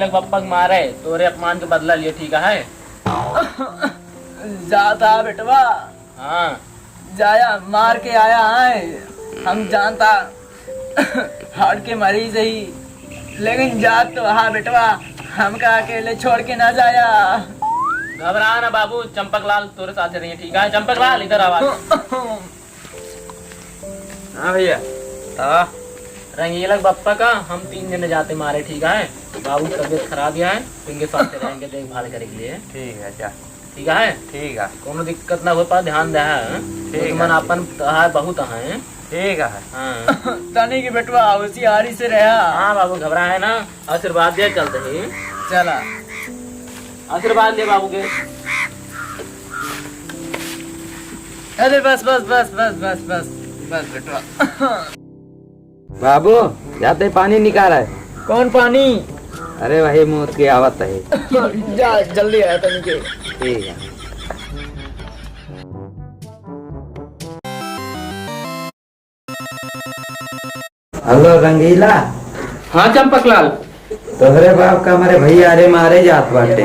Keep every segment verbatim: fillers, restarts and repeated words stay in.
बप्पा के मारे, तोरे अपमान के बदला लिए, ठीक है? जाता बेटवा। हाँ। जाया, मार के आया है। हम जानता हार्ट के मरीज ही, लेकिन जात तो हा बेटवा, हमका अकेले छोड़ के ना जाया। घबरा ना बाबू, चंपक लाल तोरे साथे रही, ठीक है? चंपक लाल, इधर आवा। हाँ भैया। हाँ। रंगीला के बप्पा का हम तीन जने जाते मारे, ठीक है? बाबू की तबीयत खराब है, तो इनके साथ रहेंगे देखभाल करे के लिए। ठीक है, जा। ठीक है? ठीक है। कोनो दिक्कत ना हो पा, ध्यान दे, हाँ? ठीक है, दुश्मन ठीक। अपन तहार बहुत हैं। ठीक है। हाँ। तनी की बेटवा होशियारी से रहा। हाँ बाबू, घबराए ना, आशीर्वाद दे चलते ही। चला। आशीर्वाद ले बाबू के। अरे बस, बस, बस बेटवा। बाबू, जाते पानी निकाल आए। कौन पानी? अरे वही मुँह की आवत है। जा, जल्दी आया तनी के। ठीक है। हेलो रंगीला। हाँ चंपकलाल। तोहरे बाप का हमारे भैया अरे मारे जात बाटे।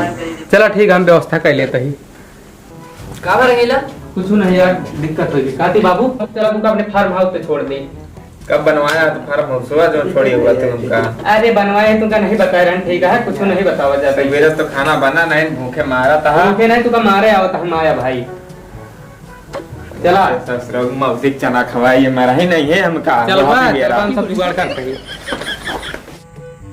चला ठीक, हम व्यवस्था कर लेते ही। का बा रंगीला? कुछ नहीं यार, दिक्कत हो गई। काती बाबू, अब चला तुमका अपने फार्म हाउस पे छोड़ दे। कब बनवाया तो फार्म हाउस हुआ जो छोड़ी हुआ थे तुमका? अरे बनवाए तुमका नहीं बता रहे हैं, ठीक है, कुछ नहीं बतावा जाता है। सवेरे तो खाना बना नहीं, भूखे मारा था। भूखे नहीं, तुमका मारे आवत हम आया भाई। चला। ससुर मौसी के चना खवाई, ये मरा ही नहीं है हमका। चल बहुत बा, ही चल बेरा। बा, हम सब जुगाड़ करते हैं।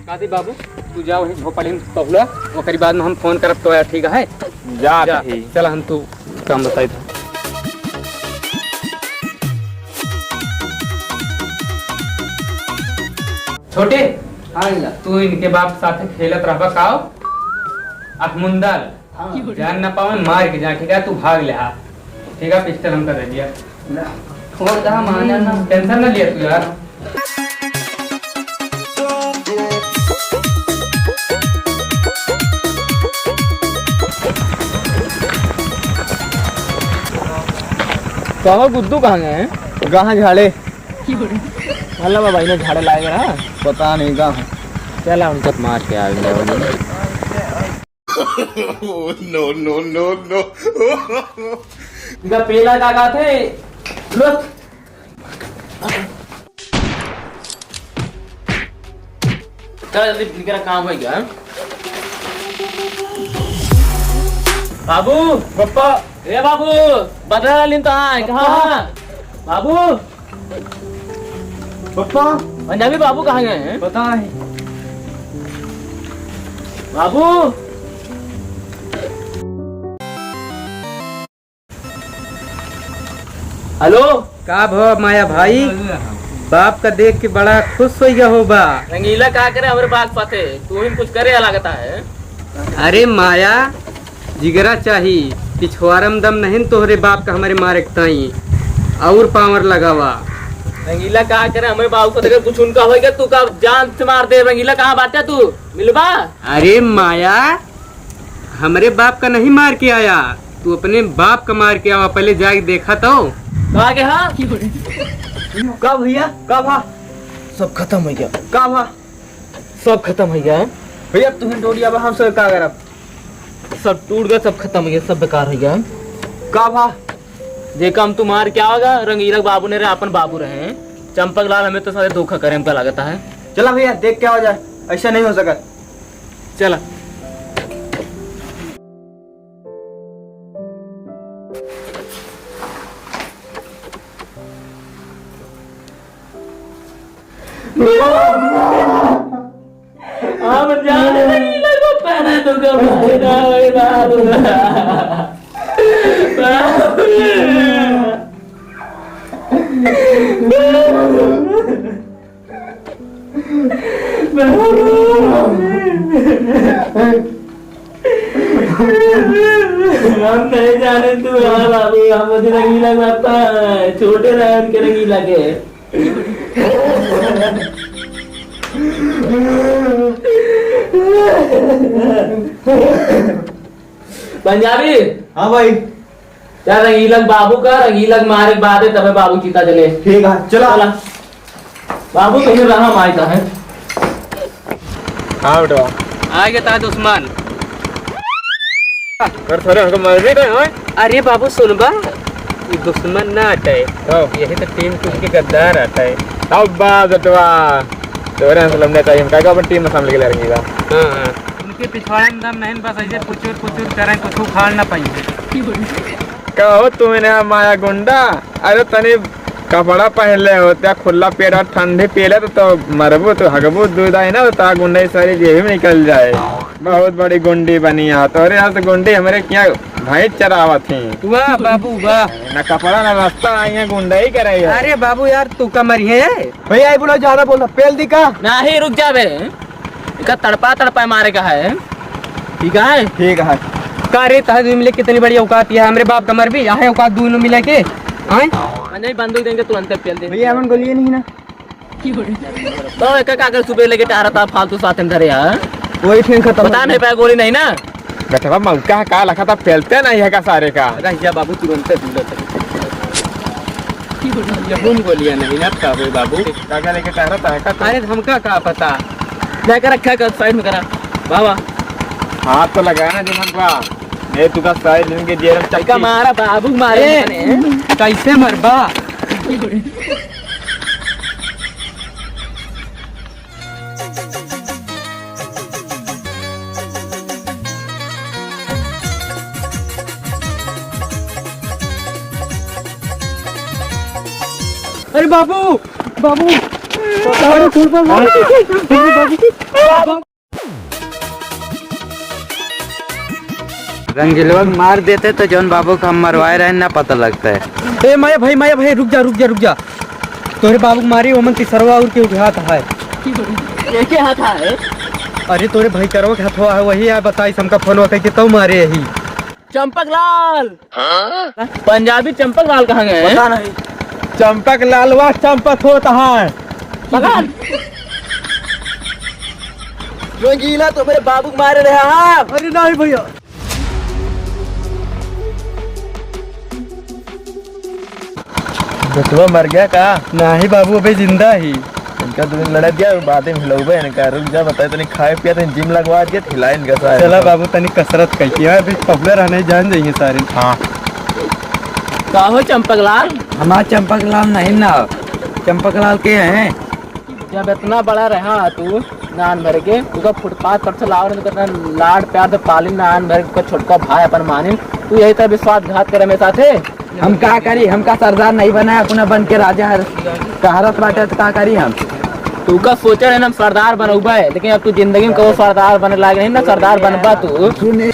काती बाबू, तू जा वहीं झोपड़ी में पहुला, ओकरी बाद में हम फोन करब तो यार, ठीक है? जा जा, ठीक। चला हम तू काम बताई था। छोटे, हाँ भैया। तू इनके बाप साथे खेलत रहबा काओ? अखमुंदल। हाँ। जान ना पावे, मार के जा, ठीक है? तू भाग ले, हाँ। ठीक है, पिस्टल हमका दे दिया। ना, छोड़ दे, हम आ जाना। टेंशन ना लिया तू यार। कहो गुड्डू कहाँ गए हैं? कहाँ झाड़े? भला बाबा, इन्हें झाड़े लाए रहा। पता नहीं कहाँ। चला, उनका मार के आ गया। Oh, no, no, no, no। इनका पेला का कहत है? लो। चल जल्दी निकल, काम हो गया। बाबू। पप्पा। ए बाबू, बदला लिन तो आए, कहाँ? बाबू। पप्पा। पंजाबी बाबू कहाँ गए हैं? पता नहीं। बाबू। हेलो। का भो माया भाई, बाप का देख के बड़ा खुश हो गया हो बा। रंगीला का करे हमरे बाप साथे, तू ही कुछ करे लागता है। अरे माया, जिगरा चाही, पिछवाड़ा में दम नहीं न तोहरे बाप का हमरे मारे के ताई, और पावर लगावा। रंगीला का करे, हमरे बाप को देखे कुछ उनका होइगा, तू का जान से मार दे। रंगीला कहाँ बाटे, तू मिलबा? अरे माया, हमरे बाप का नहीं मार के आया, तू अपने बाप का मार के आवा, पहले जाके देखा तो। कहाँ के हाँ? का भैया, का भा? सब खत्म हो गया। का भा? सब खत्म हो गया। भैया, तुम डोरिया बा, हम सब का करब? सब टूट गया, सब खत्म हो गया, सब बेकार हो गया। का भा? जे काम तू मार के आवेगा, रंगीला के बाबू ने रहे, अपन बाबू रहे। चंपक लाल हमें तो सारे धोखा करे, हमका लागता है। चला भैया, देख क्या हो जाए, ऐसा नहीं हो सका। चला। हम जाने नहीं लगो, पहले तो कब ना होए बाबू। बाबू। हम नहीं जाने तू, हाँ बाबू, हम मुझे रंगीला मारता है, छोटे रहे उनके रंगीला के। पंजाबी। हाँ भाई। चल, रंगीला के बाबू का, रंगीला के मारे के बाद है, तबे बाबू चिता जले। ठीक है, चला। चला। बाबू, कहीं रहा माई का है। हाँ बेटवा। आ गया था दुश्मन। कर थोड़े हमको मर भी रहे हो। अरे बाबू सुनबा, ये दुश्मन ना हटे। हाँ। यही तो टीम कुल के गद्दार हटे। अब बा जटवा, तोरे से लड़ने चाहिए, हम काहे को अपन टीम में शामिल के लड़ेंगे बा? हाँ, हाँ। उनके पिछवाड़े में दम नहीं, बस ऐसे पुचुर पुचुर करें, कुछ उखाड़ ना पाएंगे। कहो तू इन्हें माया गुंडा, अरे तनी कपड़ा पहन ले होते, खुला पेट और ठंडी पी ले तो, तो मरबू, तो हगबू, दूध आई ना, तो गुंडई सारी जेबी में निकल जाए। बहुत बड़ी गुंडी बनी है, तोरे यहाँ से गुंडी हमरे क्या भैंस चरावत ही। वाह बाबू वाह। ना कपड़ा ना रास्ता, आई है गुंडई करे है। अरे बाबू यार, तू का मरी है? भैया, ये बोला, ज्यादा बोल, पेल दी का? नाही, रुक जा बे। इका तड़पा तड़पा मारे का है। ठीक है? ठीक है। का रे, तहर मिले कितनी बड़ी औकात है, हमरे बाप का मर भी, आहे औकात दोनों मिले के। आए? नहीं, बंदूक देंगे, तुरंत पेल दे। भैया, हमन गोलिए नहीं ना। तो एक का कर सुबह लेके टारा था फालतू साथ में धरे यार। वही ठेन खत्म पता हो नहीं गया। पाया गोली नहीं ना। बेटवा मौका है, का लखा था, फैलते नहीं है का सारे का। अरे या बाबू, तुरंत दूलत है। ये हम गोलियां नहीं ना पावे बाबू। काका लेके टहरा था का तू? अरे हमका का पता। लेकर रखा कर साइड में करा। वाह वाह। हाथ तो लगाया ना जिन हमका। ये तू का साइड जिनके जेरम चक्का मारा बाबू मारे ए, मने। कैसे मरबा? अरे बाबू, बाबू, बाबू, अरे छोड़ बाबू, बाबू, बाबू। रंगीलवा के मार देते तो जौन बाबू का हम मरवाए रहे ना पता लगता है। ए माया भाई, माया भाई, रुक जा, रुक जा, रुक जा। तोरे बाबू के मारी ओमन तीसरवा और केहू के हाथ है। एके हाथ है? अरे तोरे भाई करवा के हथवा है, वही है, बताई हमका फोनवा कह के तौ मारे यही। चंपक लाल। हाँ? पंजाबी चंपक लाल कहाँ गए हैं? पता नहीं। चंपक लाल वह चंपक होता है। पकड़। रंगीला तो मेरे बाबू के मारे रहे हैं। अरे नहीं भैया। बेटवा मर गया का? नाही बाबू, अबे जिंदा ही। इनका दो दिन लड़ा दिया, बाद में हिलौबे इनका। रुक जा, बताए तनी खाए पिया, तनी जिम लगवा दिया, हिलाए इनका सारे। चला बाबू, तनी कसरत कइके, अबे पबले रहने जान जाइए सारे। हाँ। का हो चंपकलाल? हमार चंपकलाल नहीं ना, चंपकलाल के हैं? जब इतना बड़ा रहा तू नान भर के, तुका फुटपाथ पर से लाओ, नहीं तो कितना लाड प्यार से पालिन नान भर के, छोटका भाई अपन मानिन, तू यही तरह विश्वासघात करे मेरे साथे। हम का करी, हमका सरदार नहीं बना, अपना बन के राजा हर-, कहरत बाटे, तो का करी हम? तुका सोचे रहे हम सरदार बनौबे, लेकिन अब तू जिंदगी में कबो सरदार बने लायक नहीं ना, सरदार बनबा तू। सुने।